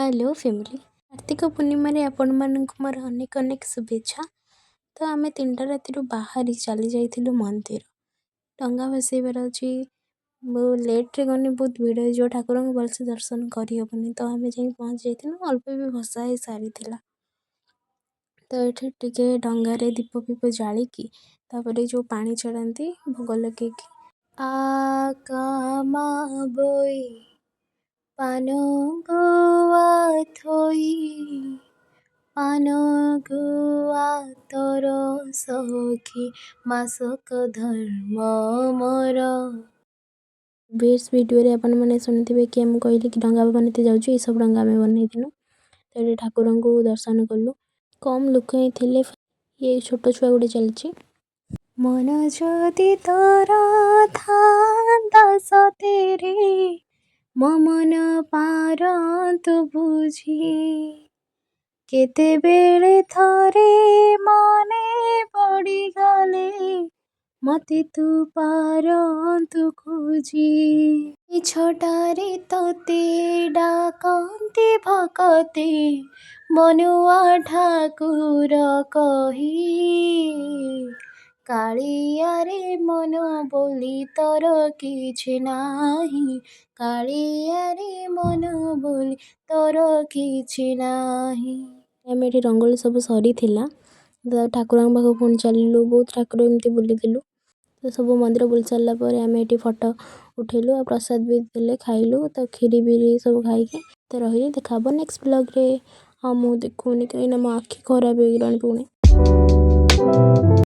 Hello family, Kartik ପୂର୍ଣ୍ଣିମାରେ ଆପଣମାନଙ୍କୁ ମୋର ଅନେକ ଅନେକ ଶୁଭେଚ୍ଛା। ତ ଆମେ 3ଟା ରାତିରୁ ବାହାରି ଚାଲି ଯାଇଥିଲୁ ମନ୍ଦିର। ଡଙ୍ଗା ଭସେଇବାର ଅଛି। ବହୁତ ଲେଟ୍ରେ ଗଲେ ବହୁତ ଭିଡ଼ ହେଇଯିବ, ଠାକୁରଙ୍କୁ ଭଲସେ ଦର୍ଶନ କରିହେବନି। ତ ଆମେ ଯାଇ ପହଞ୍ଚି ଯାଇଥିଲୁ, ଅଳ୍ପ ବି ଭସା ହେଇସାରିଥିଲା। ତ ଏଠି ଟିକେ ଡଙ୍ଗାରେ ଦୀପ ଫିପ ଜାଳିକି ତାପରେ ଯେଉଁ ପାଣି ଛାଡ଼ନ୍ତି, ଭୋଗ ଲଗେଇକି ଆ କାମା ବଇ ପାନ ଗୁଆ ଥୋଇ, ପାନ ଗୁଆ ତୋର ସଖୀ, ମାସକ ଧର୍ମ ମୋର। ବେଷ୍ଟ ଭିଡ଼ିଓରେ ଆପଣମାନେ ଶୁଣିଥିବେ କି ମୁଁ କହିଲି କି ଡଙ୍ଗା ବନେଇତେ ଯାଉଛୁ। ଏସବୁ ଡଙ୍ଗା ଆମେ ବନେଇଥିଲୁ। ତ ଏଠି ଠାକୁରଙ୍କୁ ଦର୍ଶନ କଲୁ। କମ୍ ଲୋକ ହିଁ ଥିଲେ। ଇଏ ଛୋଟ ଛୁଆ ଗୋଟେ ଚାଲିଛି। ମନ ଯଦି ତୋର ଥାନ୍ତା ସତରେ, ମୋ ମନ ପାରନ୍ତୁ ବୁଝି। କେତେବେଳେ ଥରେ ମନେ ପଡ଼ିଗଲେ, ମତେ ତୁ ପାରନ୍ତୁ ଖୋଜି। ମିଛଟାରେ ତୋତେ ଡାକନ୍ତି ଭକତେ, ମନୁଆ ଠାକୁର କହି। କାଳିଆରେ ମନ ବୋଲି ତୋର କିଛି ନାହିଁ, କାଳିଆରେ ମନ ବୋଲି ତୋର କିଛି ନାହିଁ। ଆମେ ଏଠି ରଙ୍ଗୋଲି ସବୁ ସରିଥିଲା ତ ଠାକୁରଙ୍କ ପାଖକୁ ପୁଣି ଚାଲିଲୁ। ବହୁତ ଠାକୁର ଏମିତି ବୁଲିଥିଲୁ। ତ ସବୁ ମନ୍ଦିର ବୁଲି ସାରିଲା ପରେ ଆମେ ଏଠି ଫଟୋ ଉଠେଇଲୁ ଆଉ ପ୍ରସାଦ ବି ଦେଲେ, ଖାଇଲୁ। ତ କ୍ଷୀରି ବିରି ସବୁ ଖାଇକି ତ ରହିଲି। ଦେଖା ହେବ ନେକ୍ସଟ ବ୍ଲଗ୍ରେ। ଆଉ ମୁଁ ଦେଖୁନି, କାହିଁକିନା ମୋ ଆଖି ଖରାପ ହେଇଗଲାଣି ପୁଣି।